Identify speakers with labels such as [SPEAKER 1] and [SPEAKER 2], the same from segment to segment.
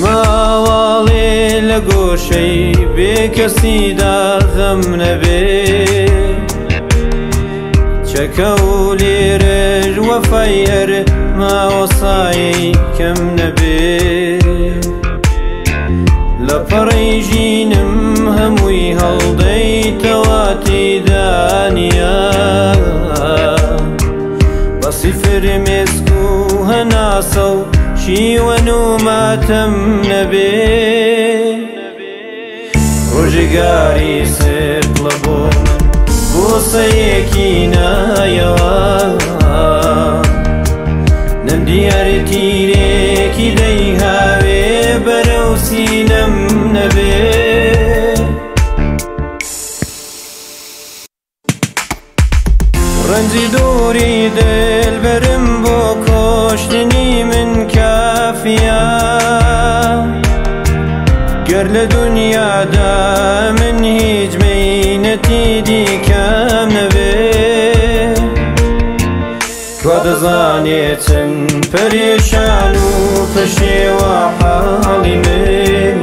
[SPEAKER 1] ماواڵێ لە گۆشەی بێکەسیدا غەم نەبێ چەکە و لێرەش وەفای ئەر ماوەسایەی کەم نەبێ لە پەڕەی ژینم هەمووی هەڵدەیتەوە تێدانیە بەسی فرمێسک و هەناسە و شیوەن و ماتەم نەبێ ڕۆژگاری سپڵە بۆ من بۆسەیەکی نایەوە نەمدیار تیرێکی دەیهاوێ بەرەو سینەم نەبێ. ڕەنجی دووری دڵبەرم بۆ کۆشتنی من کافیە گەر لە دنیادا من هیچ مەینەتی دیکەم نەبێ کوا دەزانێ چەند پەرێشان و پەشێوە حاڵی من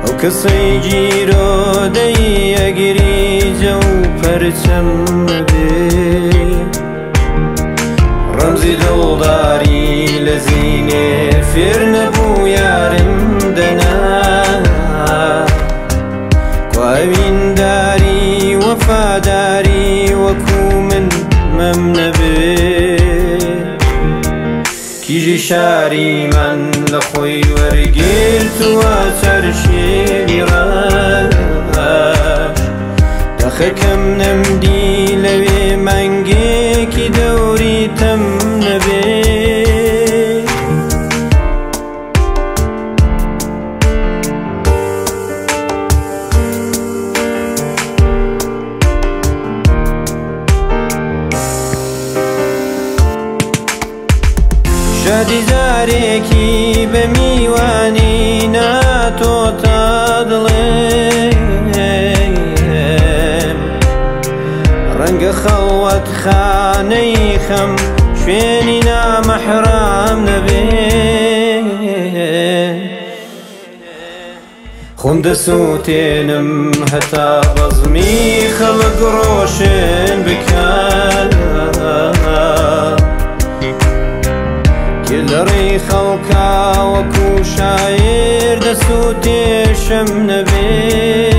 [SPEAKER 1] ئەو کەسەی گیرۆ دەیەگری جەو پەرچەم نەبێ ڕەمزی دڵداری لە زینێ فێر نەبوو یارم دەنا کوا ئەوینداری وەفاداری وەکوو من مەم نەبێ کیژی شاری من لە خۆی وەرگرتووە چەرشێوی ڕەش دەخەکەم نەمدی لەوێ مەنگێکی دەوری تەم نەبێ. شادی جارێکی بە میوانی ناتۆ تا دڵێم ڕەنگە خەڵوەت خانەی خەم شوێنی نامەحرام نەبێ خۆم دەسووتێنم هەتا بەزمی خەڵک ڕۆشن بکات لە ڕێی خەڵکا وەکوو شاعیر دەسووتێشم نەبێ.